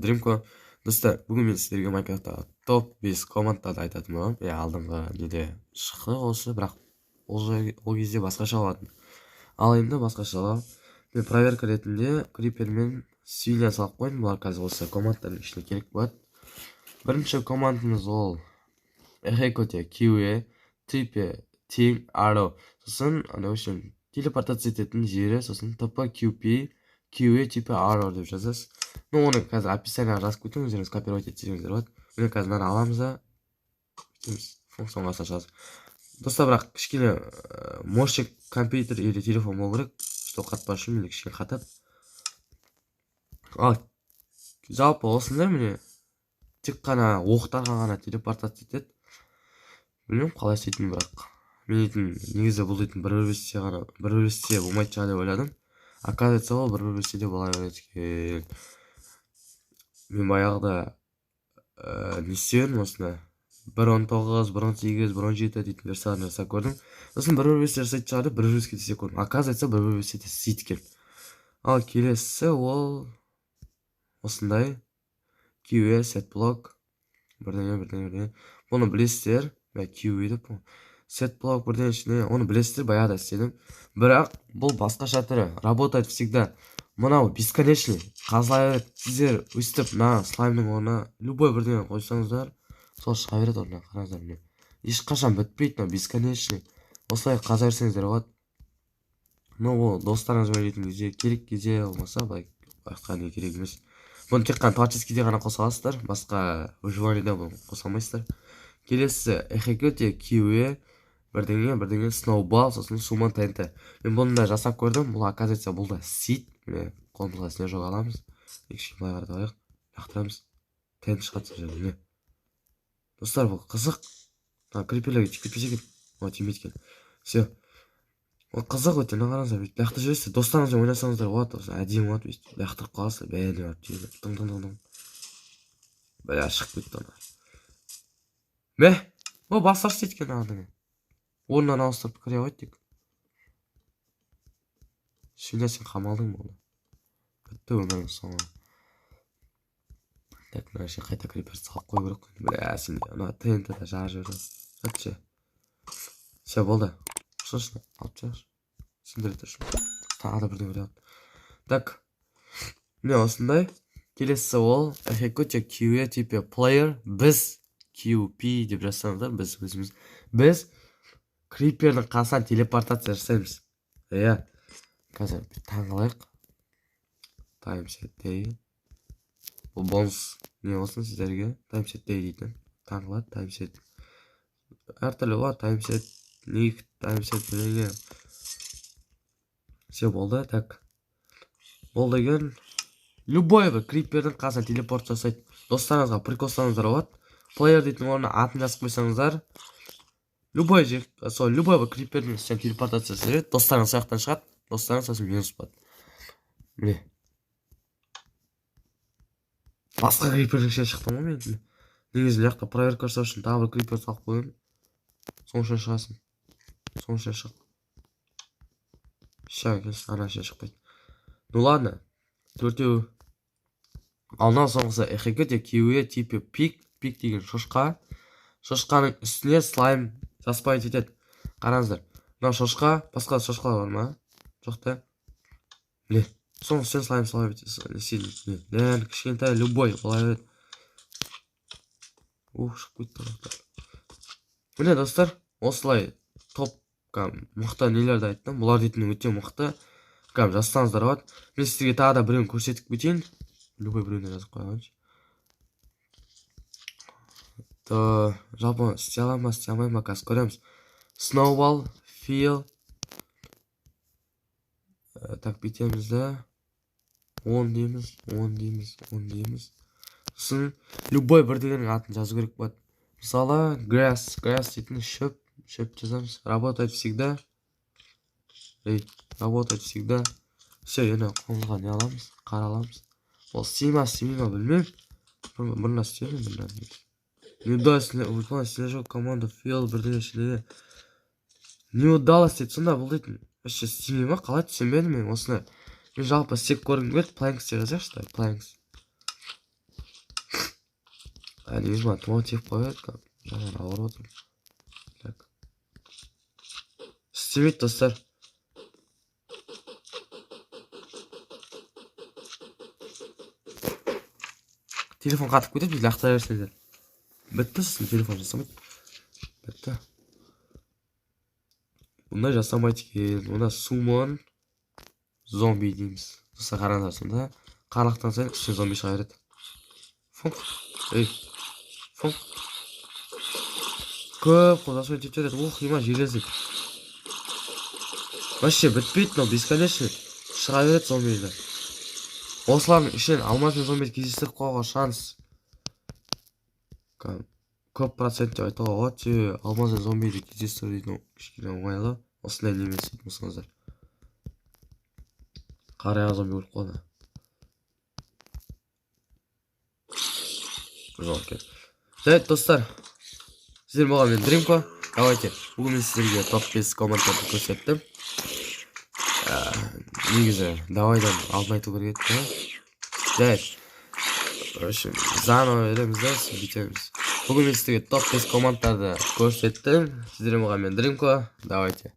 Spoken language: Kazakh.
Дримко. Достар, бүгін мен сіздерге Майнкрафттағы топ 5 командтарды айтатын боламын. Иә, алдыңғы неде шықты осы, бірақ ол кезде басқаша болатын. Ал енді басқашалау. Мен проверка ретінде крипер мен свинья салып қойдым. Бұлар қазір осы командтардың ішіне керек болады. Бірінші командамыз ол Execute QE TP тең arrow. Сосын ана, в общем, телепортация ететін жері, сосын TP QP QE TP arrow деп жазасыз. Ну, оны қазір описанияға жазып кетемін, өздеріңіз копировать етсеңіздер болады. Міне, қазір мынаны аламыз да бүйтеміз, функцияны ашасыз. Достар, бірақ кішкене мощный компьютер или телефон болу керек, чтобы қатпас үшін. Менде кішкене қатады. Ал жалпы осындай, міне, тек қана оқтарға ғана телепортация етеді. Білмеймін қалай істейтінін, бірақ мен дейтін негізі бұл дейтін бір бір бесте ғана, бір бір бесте болмайтын шығар деп ойладым. Оказывается, ол бір бір бесте де бола береді екен. Мен баяғыда не істеп едім, осыны 1.19, 1.18, 1.17 дейтін версияларын жасап көрдім. Сосын бір бір бесте жасайтын шығар деп бір бір беске істеп көрдім. Оказывается, бір бір бесте де істейді екен. Ал келесі ол осындай QE set block бірдеңе, бірдеңе, бірдеңе. Бұны білесіздер. QE деп set block бірдеңе ішіне, оны білесіздер, баяғыда істедім. Бірақ бұл басқаша түрі, работает всегда. Мынау бесконечный қазыла береді. Сіздер өстіп мына слаймның орнына любой бірдеңе қойсаңыздар, сол шыға береді орнына. Қараңыздар, міне, ешқашан бітпейді мынау, бесконечный. Осылай қаза берсеңіздер болады. Но ол достарыңызбен ойнайтын кезде керек кезде, болмаса былай басқа не керек емес. Бұны тек қана творческийде ғана қоса аласыздар, басқа выживаниеде бұны қоса алмайсыздар. Келесі Execute QE бірдеңе, бірдеңе snowball, сосын summon TNT. Мен бұны да жасап көрдім. Бұл, оказывается, бұл да істейді. Міне, қолымызға снежок аламыз, кішкене былай қаратып алайық, лақтырамыз, TNT шығады сол жерде. Міне, достар, бұл қызық. Мына криперлерге тиіп кетпесе екен. О, тимейді екен. Все, ол қызық өте. Мына қараңыздар, бүйтіп лақтырып жібересіздер. Достарыңызбен ойнасаңыздар болады осы, әдемі болады. Бүйтіп лақтырып қаласыздар, бәріне барып тиеді. Тың, тың, тың, тың. Бля, шығып кетті ана. Мә, о, бастар істейді екен ана. Орнынан ауыстырып кіре қойды тек. Свинья, сен қамалдың, болды, бітті өмірің соңы. Так, мына жерге қайта крипер салып қою керек қой. Бля, сен ана ТНТ да жарып жіберді. Жатшы, все, болды. Шошын алып тастайықшы, сындыра тұршы, тағы да бірдеңе береді. Так, міне, осындай. Келесі ол Execute QE TP player. Біз QP деп жазсаңыздар, біз өзіміз, біз крипердің қасынан телепортация жасаймыз. Иә, қазір таң қылайық. Time set day. Бұл бонус не болсын сіздерге. Time set day дейтін таң қылады. Time set әртүрлі болады, time set night, time set бірдеңе. Все, болды. Так, бұл деген любой бір крипердің қасына телепорт жасайды. Достарыңызға прикол ұстаңыздар болады. Player дейтін орнына атын жазып қойсаңыздар, любой жер, сол любой бір крипердің үстінен телепортация жасай береді. Достарыңыз сол жақтан шығады, достарыңыз сосын минус болады. Міне, басқа крипердің ішінен шықтым ғой мен. Негізі мына жақта проверка жасау үшін тағы бір крипер салып қоямын. Соның ішінен шығасың, соның ішінен шық. Ща, ана ішінен шықпайды. Ну ладно, төртеу. Ал мынау соңғысы Execute QE TP pig. Pig деген шошқа. Шошқаның үстіне слайм заспавнить етеді. Қараңыздар, мынау шошқа. Басқа шошқалар бар ма? Жоқ та. Міне, соның үстіне слайм сала береді. Дәл кішкентай, любой бола береді. Ух, шығып кетті. Міне, достар, осылай топ мықты нелерді айттым. Бұлар дейтін өте мықты, кәдімгі жазсаңыздар болады. Мен сіздерге тағы да біреуін көрсетіп кетейін. Любой біреуін жазып қояйыншы. То жалпы істей аламын ба, істей алмаймын ба, қазір көреміз. Snowball fill. Так, бүйтеміз да, 10 дейміз, 10 дейміз, 10 дейміз. Сосын любой бірдеңенің атын жазу керек болады. Мысалы, grass. Grass дейтін шөп. Шөп жазамыз. Работает всегда. Ей, работает всегда. Все, енді қолымызға не аламыз? Қар аламыз. Ол істей ма, істемей ма, білмеймін. Бұрын істедім, бұрын. Не удалось выполнить снежок команду fill бірдеңе шілеге. Не удалось дейді. Сонда бұл дейтін вообще істемей ма, қалай, түсінбедім мен осыны. Мен жалпы істеп көргім келді. Planks деп жазайықшы. Planks. Негізі маған тұмау тиіп қояды, жаман ауырып отырмын. Так, істемейді, достар. Телефон қатып кетеді, бүйтіп лақтыра берсеңдер, бітті. Сосын телефон жасамайды, бітті. Бұндай жасамайды екен. Онда summon зомби дейміз, достар. Қараңдар, сонда қарлықтан сайын үстіне зомби шыға береді. Функ, ей, функ, көп қылып жасап етіп жібереді. Ох, ема, железный вообще бітпейді мынау, бесконечный шыға береді зомбилер. Осылардың ішінен алмазный зомби кездестіріп қалуға шанс көп процент деп айтуға болады, себебі алмазный зомбиді кездестіру дейтін кішкене оңайлы. Осындай немен істейтін болсаңыздар, қараяғы зомби өліп қалды, жоқ екен. Жарайды, достар, сіздер болған мен, Дримко. Давайте, бүгін мен сіздерге топ 5 командаларды көрсеттім. Негізі давайдан алдын айту керек еді да. Жарайды, в общем, заново береміз да, бүйтеміз. Бүгін мен сіздерге топ 5 командаларды көрсеттім. Сіздер болған мен, Дримко. Давайте.